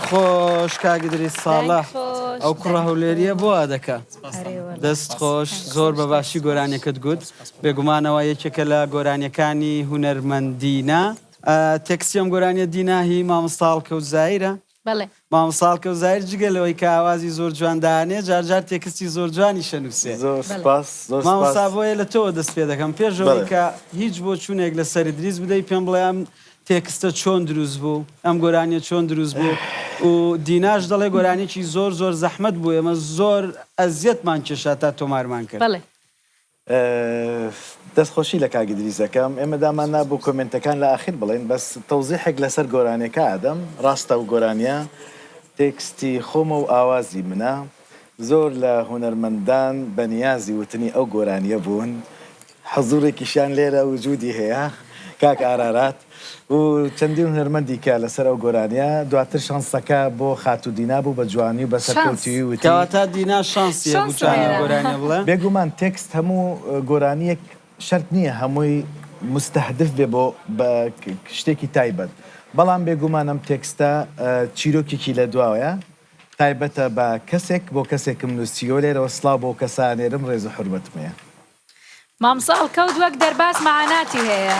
خۆش کاک ئیدریس ساڵح دەنگ خۆش، ئەو کوڕە دەنگ هەولێریە خۆش. بۆ وا دەکا. ئەرێ وەڵا. دەست خۆش زۆر بە باشی گۆرانیەکەت گوت بێگومانەوە یەکێکە لە گۆرانیەکانی هونەرمەند دینا تێکستی ئەم گۆرانیە دینا هی مامۆستا هەڵکەوت زایرە بەڵێ. مامۆستا هەڵکەوت زاهیر جگە لەوەی کە ئاوازی زۆر جوان دائەنێ جار جار تێکستی زۆر جوانیش ئەنووسێ. زۆر سوپاس زۆر سوپاس. مامۆستا بۆیە لە تۆوە دەست پێ دەکەم پێش ئەوەی بەڵێ. کە هیچ بۆچوونێک لەسەر ئیدریس بدەی پێم بڵێ ئەم تێکستە چۆن دروست بوو ئەم گۆرانیە چۆن دروست بوو و دیناش دەڵێ گۆرانیەکی زۆر زۆر زەحمەت بوو ئێمە زۆر ئەزیەتمان کێشا تا تۆمارمان کرد. بەڵێ. دەست خۆشی لە کاک ئیدریس ئەکەم ئێمە دامان نابوو کۆمێنتەکان لە ئاخیر بڵێین بەس تەوزیحێک لەسەر گۆرانیەکە ئەدەم ڕاستە ئەو گۆرانیە تێکستی خۆمە و ئاوازی منە زۆر لە هونەرمەندان بە نیازی وتنی ئەو گۆرانیە بوون حزوڕێکیشیان لێرە وجودی هەیە کاک ئارارات و چەندین هونەرمەندی کە لەسەر ئەو گۆرانیە دواتر شانسەکە بۆ خاتوو دینا بوو بە جوانی و بە سەرکەوتوویی وتی. کەواتە دینا شانسی هەبوو چوانە ئەو گۆرانیە بڵێ. بێگومان تێکست هەموو گۆرانیەک شەرت نیە هەمووی موستەهدف بێ بۆ بە شتێکی تایبەت بەڵام بێگومان ئەم تێکستە چیرۆکێکی لە دواوەیە تایبەتە بە کەسێک بۆ کەسێکم نووسیوە لێرەوە سڵاو بۆ کەسە ئەنێرم ڕێز و حورمەتم هەیە. مامۆستا هەڵکەوت وەک دەرباز مەعاناتی هەیە.